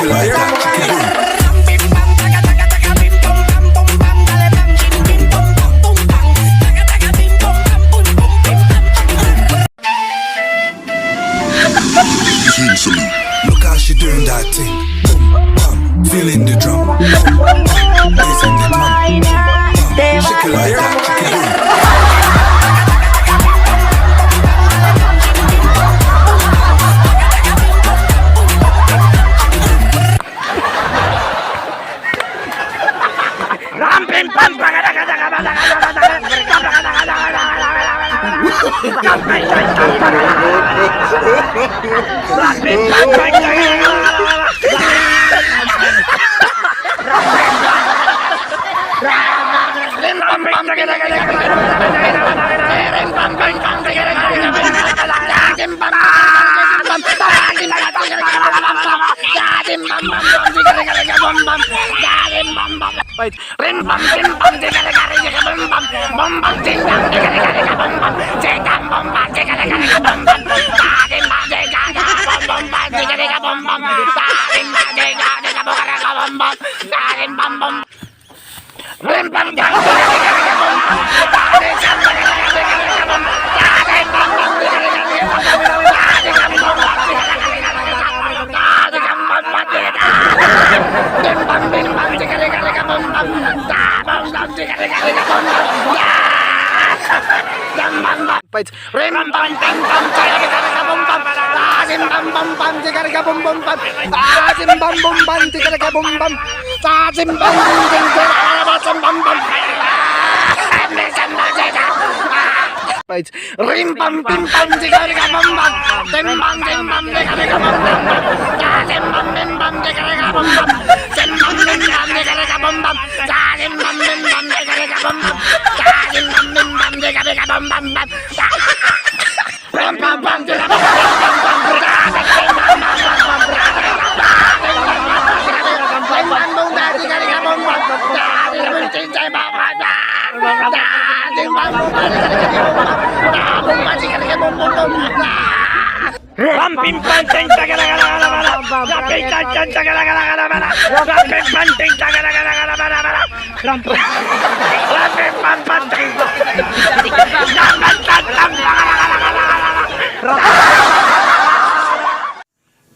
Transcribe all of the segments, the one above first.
Shake it like that, chicky boom. Bim bam taca taca taca bim bom bam bom bam dale bam bim bim bom bam bum bam taca taca bim bom bam bum bum bim bam. Team salute. Look how she doing that thing. Boom, bam, feeling the drum. Boom, bam, bass in the drum. Boom, bam, shake it like that, chicky boom.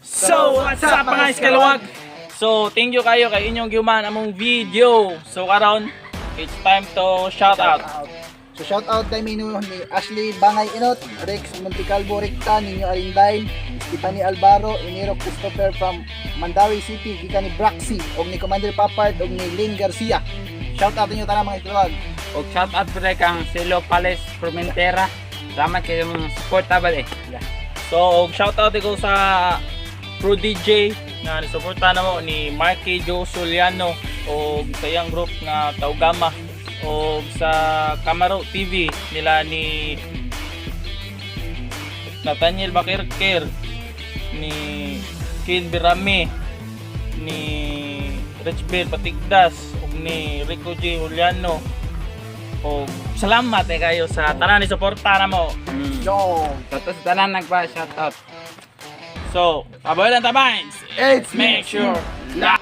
So, what's up, mga iskaluwag? So, thank you kayo kay inyong gihuman among video. So, karon it's time to shout out. So shout out kay Mino ni Ashley Bangay Inot, Rex Monticalvo Recta, Ninyo Arindain, Stephanie Alvaro, Enero Christopher from Mandawi City, gikan ni Braxy, og ni Commander Papard og ni Lynn Garcia. Shout out ninyo tanan, mga itlog. Og shout out po kang Silo Palace Formentera. Salamat kayo mga support tabal eh. Yeah. So, shout out ko sa Pro DJ nga nisuporta na mo ni Marky Joe Soliano o sa iyang group nga Taugama o sa Camaro TV nila ni Nathaniel Bakirker, ni Ken Birame, ni Rich Bell Patigdas ug ni Rico J Juliano. O salamat eh kayo sa tanan ni suporta na mo. Yo. Sa to sa tanan nagpa shout out. So, aboy lang tabangs. It's Make sure life.